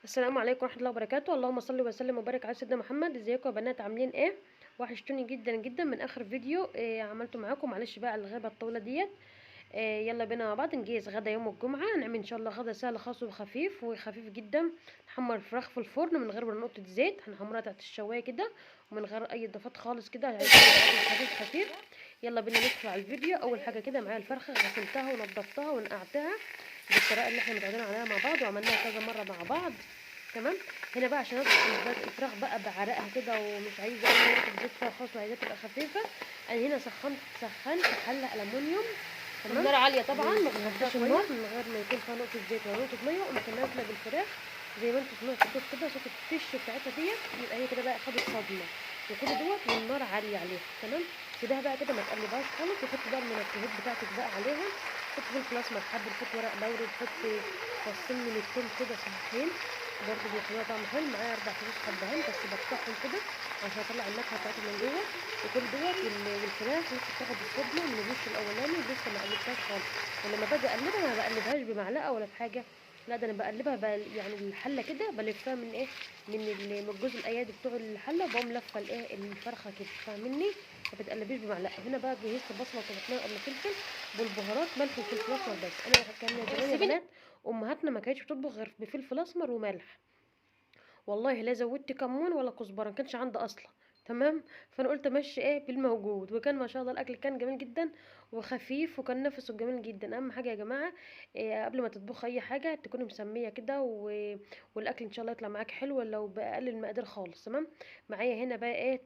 السلام عليكم ورحمة الله وبركاته. اللهم صل وسلم وبارك على سيدنا محمد. ازيكم يا بنات، عاملين ايه؟ وحشتوني جدا جدا من اخر فيديو عملته معاكم. معلش بقى على الغيبة الطويلة ديت. يلا بينا مع بعض نجهز غدا يوم الجمعة. نعمل ان شاء الله غدا سهل خالص وخفيف وخفيف جدا. نحمر الفراخ في الفرن من غير نقطة زيت، هنحمرها تحت الشوايه كده ومن غير اي اضافات خالص كده، خفيف خفيف. يلا بينا ندخل على الفيديو. اول حاجة كده معايا الفرخه، غسلتها ونضفتها ونقعتها بالطريقة اللي احنا متعودين عليها مع بعض، وعملناها كذا مرة مع بعض. تمام. هنا بقى عشان اظبط الفراخ بقى بعرقها كده ومش عايزه اي نقطة زيت فيها خالص وعايزاها تبقى خفيفة. انا هنا سخنت حله الومنيوم، تمام، النار عالية طبعا، ما بغطيش النار، من غير ما يكون فيها نقطة زيت ولا نقطة مية. وقمت نازله بالفراخ زي ما انتم سمعتوا الصوت كده، صوت التش بتاعتها ديت، يبقى هي كده بقى خدت صدمة وكل دوت والنار عالية عليها. تمام. سيبها بقى كده ما تقلبهاش خالص، وحط بقى المنكهات بتاعتك بقى عليها. حط فلفل اسمر حب، حط ورق لوري، حط فصين من الثوم كده صحيحين برضه بيخلوها طعم حلو. معايا 4 فصوص حبهان بس بقطعهم كده عشان اطلع النكهة بتاعتهم من جوه. وكل دوت والفراخ لسه بتاخد الصدمة من الوش الاولاني ولسه ما قلبتهاش خالص. ولما باجي اقلبها ما بقلبهاش بمعلقه ولا بحاجة، لا ده انا بقلبها يعني الحلة كده بلفها من ايه، من الجزء الايادي بتوع الحلة، وبقوم لفه الايه الفرخه كده، فاهميني؟ ما بتقلبيش بمعلقه. هنا بقى جهزت بصله وطماطم قبل فلفل بالبهارات، ملح وفلفل اسمر بس. انا كان زمان يا بنات امهاتنا ما كانتش بتطبخ غير بفلفل اسمر وملح، والله لا زودت كمون ولا كزبره، ما كانش عندي اصلا. تمام. فانا قلت امشي ايه بالموجود، وكان ما شاء الله الاكل كان جميل جدا وخفيف وكان نفسه جميل جدا. اهم حاجة يا جماعة إيه، قبل ما تطبخ اي حاجة تكوني مسميه كده والاكل ان شاء الله يطلع معاك حلو لو باقل المقادير خالص. تمام. معايا هنا بقى ايه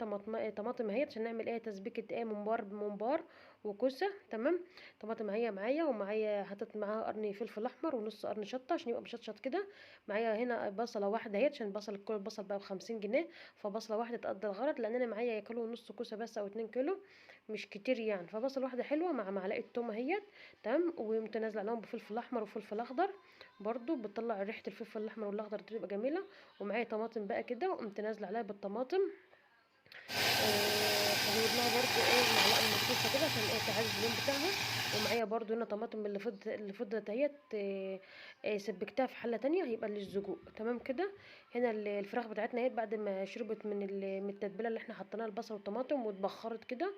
طماطم اهي عشان نعمل ايه تسبيكه ايه ممبار وكوسه. تمام. طماطم اهي معايا، ومعايا حطيت معاها قرن فلفل احمر ونص قرن شطه عشان يبقى مشطشط كده. معايا هنا بصله واحدة اهي عشان البصل، كل البصل بقى ب50 جنيه، فبصله واحدة تقضي الغرض، لان انا معايا كيلو ونص كوسة بس او 2 كيلو مش كتير يعني، فبصل واحدة حلوة مع معلقه توم اهيت. تمام. وقمت نازله عليهم بفلفل احمر وفلفل اخضر برضو، بتطلع ريحه الفلفل الاحمر والاخضر بتبقى جميلة. ومعايا طماطم بقى كده، وقمت نازله عليها بالطماطم. هزود لها برضو ايه معلقه من الصلصه كده عشان ايه تعزز اللون بتاعها. ومعايا برضو هنا طماطم اللي فضلت اهيت، سبكتها في حله تانية هيبقى للسجق. تمام كده. هنا الفراخ بتاعتنا اهي بعد ما شربت من التتبيله اللي احنا حطيناها البصل والطماطم واتبخرت كده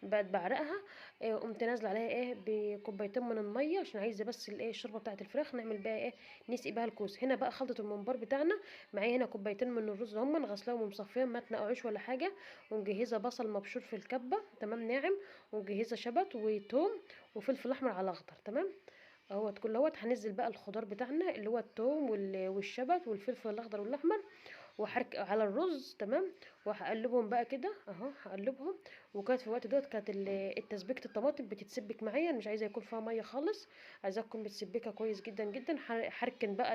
بقت بعرقها. قمت نازله عليها ايه بكوبايتين من المية عشان عايزه بس الايه الشوربة بتاعت الفراخ نعمل بقى ايه نسقي بها الكوسه. هنا بقى خلطه الممبار بتاعنا. معايا هنا كوبايتين من الرز هم غسلاهم ومصفيهم ما تنقعوش ولا حاجة، ومجهزه بصل مبشور في الكبه، تمام، ناعم، ومجهزه شبت وتوم وفلفل احمر على اخضر. تمام اهوت. كل اهوت هنزل بقى الخضار بتاعنا اللي هو التوم والشبت والفلفل الاخضر والاحمر وحرك على الرز. تمام. وهقلبهم بقى كده اهو، هقلبهم. وكانت في الوقت دوت كانت التسبيكه الطماطم بتتسبك معايا، مش عايزه يكون فيها مية خالص، عايزاها تكون متسبكه كويس جدا جدا. حركن بقى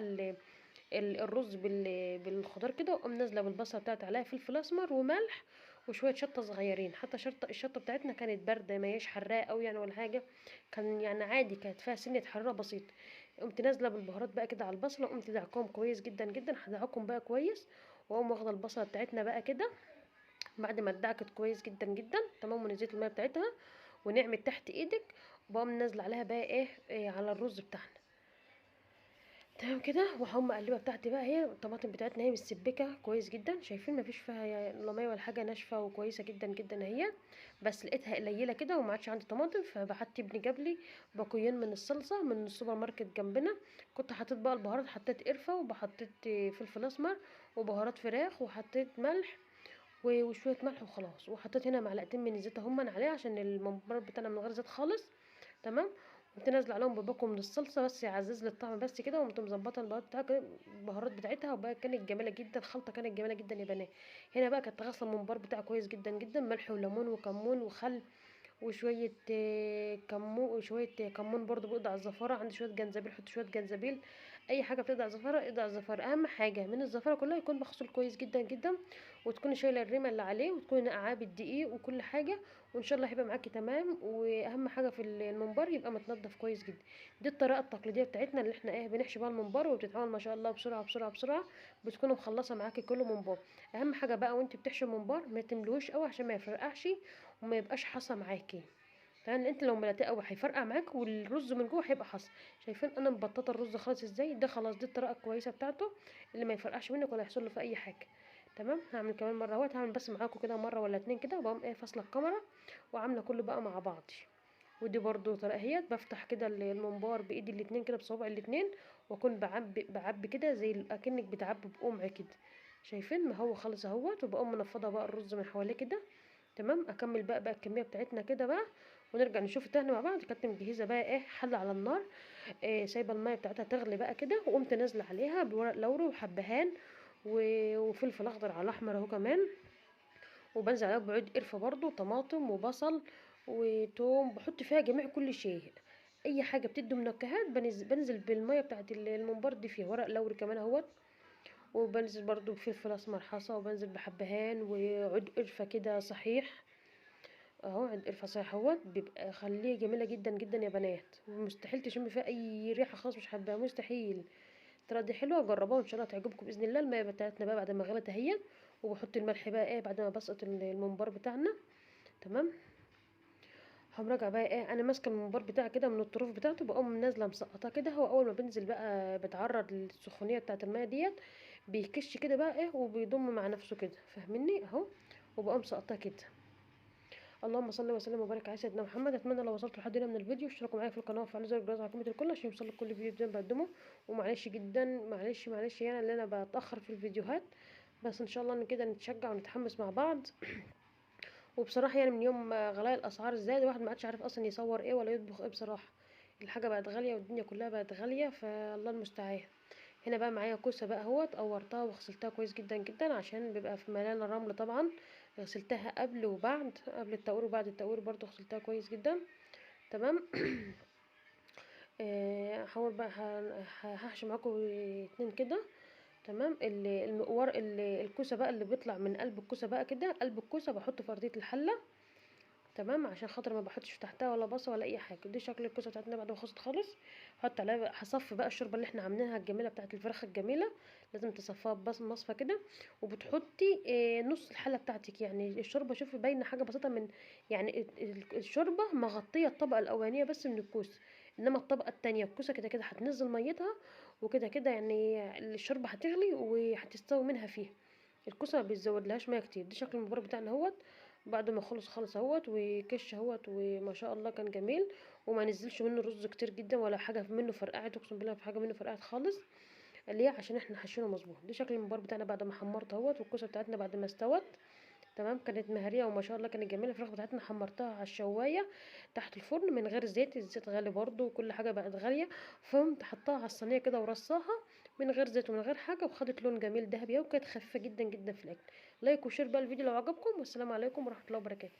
الرز بالخضار كده، واقوم نازله بالبصله بتاعتي عليها فلفل اسمر وملح وشوية شطه صغيرين. حتى الشطه بتاعتنا كانت باردة، ما هيش حراقه قوي يعني ولا حاجة، كان يعني عادي، كانت فيها سنة حرارة بسيطة. قمت نازله بالبهارات بقى كده على البصله، وقمت دعكهم كويس جدا جدا، هدعكم بقى كويس. واقوم واخده البصله بتاعتنا بقى كده بعد ما اتدعكت كويس جدا جدا. تمام. ونزلت المية بتاعتها ونعمت تحت ايدك، وبقوم نازله عليها بقى ايه على الرز بتاعنا. تمام كده. وهقوم مقلبه بتاعتي بقى، هي الطماطم بتاعتنا هي متسبكه كويس جدا، شايفين مفيش فيها لا مية ولا حاجة، ناشفة وكويسة جدا جدا اهي. بس لقيتها قليله كده وما عادش عندي طماطم، فبعت ابني جاب لي باكوين من الصلصه من السوبر ماركت جنبنا. كنت حطيت بقى البهارات، حطيت قرفه وحطيت فلفل اسمر وبهارات فراخ وحطيت ملح وشوية ملح وخلاص. وحطيت هنا معلقتين من الزيت اهم عليها عشان الممبار بتاعنا من غير زيت خالص. تمام. قمت نازله عليهم بباكو من الصلصه بس يعزز لي الطعم بس كده، وقمت مظبطه البهارات بتاعتها، وبقى كانت جميلة جدا، الخلطة كانت جميلة جدا يا بنات. هنا بقى كانت غاسله الممبار بتاعه كويس جدا جدا، ملح وليمون وكمون وخل وشوية كمون، وشوية كمون برضو بيقضي على الزفاره. عندي شوية جنزبيل، حط شوية جنزبيل، اي حاجة بتقضي على الزفاره اقضي على الزفاره. اهم حاجة من الزفاره كلها يكون مغسول كويس جدا جدا، وتكوني شايله الرمه اللي عليه، وتكوني نقعاه بالدقيق وكل حاجة، وان شاء الله هيبقى معاكي تمام. واهم حاجة في الممبار يبقى متنضف كويس جدا. دي الطريقة التقليدية بتاعتنا اللي احنا ايه بنحشي بيها الممبار، وبتتعمل ما شاء الله بسرعة بسرعة بسرعة، بتكون مخلصة معاكي كله ممبار. اهم حاجة بقى وانت بتحشي الممبار ما تملوش قوي عشان ما يفرقعش وما يبقاش حصى معاكي. تمام، انت لو ملأتيه قوي هيفرقع معاك والرز من جوه هيبقى حصى. شايفين انا مبططه الرز خالص ازاي؟ ده خلاص دي الطريقة الكويسة بتاعته اللي ما يفرقعش منك ولا يحصل له في اي حاجة. تمام، هعمل كمان مرة اهوت، هعمل بس معاكم كده مرة ولا اتنين كده، وبقوم ايه فاصلة الكاميرا وعامله كله بقى مع بعض. ودي برضو طريقه اهيت، بفتح كده الممبار بايدي الاتنين كده بصوابع الاتنين، واكون بعبي كده زي اكنك بتعبي بقمع كده. شايفين ما هو خالص اهوت، وبقوم منفضه بقى الرز من حواليه كده. تمام، اكمل بقى الكمية بتاعتنا كده بقى، ونرجع نشوف التاني مع بعض. كنت مجهزة بقى ايه حله على النار، إيه سايبه المية بتاعتها تغلي بقى كده، وقمت نازله عليها بورق لورو وحبهان وفلفل اخضر على احمر اهو كمان، وبنزل عليها بعود قرفه برضو، طماطم وبصل وتوم، بحط فيها جميع كل شيء، اي حاجة بتدي منكهات. بنزل بالمية بتاعت الممبار دي فيها ورق لوري كمان اهوت، وبنزل برضو بفلفل اسمر حصى، وبنزل بحبهان وعود قرفه كده صحيح اهو، عود قرفه صحيح اهوت، بيبقى خليه جميلة جدا جدا يا بنات، مستحيل تشم فيها اي ريحه خالص، مش حباها مستحيل. الطريقة دي حلوة، جربوها وان شاء الله تعجبكم باذن الله. المية بتاعتنا بقى بعد ما غلت اهي، وبحط الملح بقى ايه بعد ما بسقط الممبار بتاعنا. تمام، هنراجع بقى ايه، انا ماسكه الممبار بتاعي كده من الطروف بتاعته، بقوم نازله مسقطاه كده. هو اول ما بنزل بقى بتعرض للسخونيه بتاعه المية ديت، بيكش كده بقى ايه وبيضم مع نفسه كده، فاهميني اهو، وبقوم مسقطاه كده. اللهم صل وسلم وبارك على سيدنا محمد. اتمنى لو وصلتوا لحد هنا من الفيديو اشتركوا معايا في القناة وفعلوا زر الجرس على كلمة الكل عشان يوصلك كل فيديو جديد بقدمه. ومعلش جدا، معلش يعني اللي انا بتاخر في الفيديوهات، بس ان شاء الله ان كده نتشجع ونتحمس مع بعض. وبصراحة يعني من يوم غلاء الاسعار زاد، الواحد ما عادش عارف اصلا يصور ايه ولا يطبخ ايه بصراحة، الحاجة بقت غالية والدنيا كلها بقت غالية، فالله المستعان. هنا بقى معايا كوسة بقى اهوت، قورتها وغسلتها كويس جدا جدا عشان بيبقى في ملانة رمل طبعا، غسلتها قبل وبعد، قبل التقوير وبعد التقوير برضو غسلتها كويس جدا. تمام. هحاول بقى هحشي معاكم اتنين كده. تمام، المقوار الكوسه بقى اللي بيطلع من قلب الكوسه بقى كده، قلب الكوسه بحطه في ارضية الحلة. تمام، عشان خاطر ما بحطش تحتها ولا بصل ولا اي حاجة. دي شكل الكوسه بتاعتنا بعد ما خلصت خالص. هحط عليها، هصفي بقى الشوربة اللي احنا عاملينها الجميلة بتاعت الفراخ الجميلة، لازم تصفيها بس مصفى كده، وبتحطي نص الحلة بتاعتك. يعني الشوربة شوفي باينة حاجة بسيطة من، يعني الشوربة مغطيه الطبقة الاولانية بس من الكوسه، انما الطبقة التانية الكوسه كده كده هتنزل ميتها، وكده كده يعني الشوربة هتغلي وهتستوي منها فيها، الكوسه ما بيتزودلهاش مية كتير. دي شكل الممبار بتاعنا اهوت بعد ما خلص خالص اهوت، وكش اهوت، وما شاء الله كان جميل، وما نزلش منه رز كتير جدا ولا حاجة منه فرقعت، اقسم بالله في حاجة منه فرقعت خالص. ليه؟ عشان احنا حشينه مظبوط. دي شكل الممبار بتاعنا بعد ما حمرت اهوت، والكوسه بتاعتنا بعد ما استوت. تمام، كانت مهريه وما شاء الله كانت جميلة. الفراخ بتاعتنا حمرتها على الشوايه تحت الفرن من غير زيت، الزيت غالي برضو وكل حاجة بقت غالية، فقمت حطاها على الصينية كده ورصاها من غير زيت ومن غير حاجة، وخدت لون جميل ذهبي، وكانت خفيفة جدا جدا في الاكل. like و share بقى الفيديو لو عجبكم، والسلام عليكم ورحمة الله وبركاته.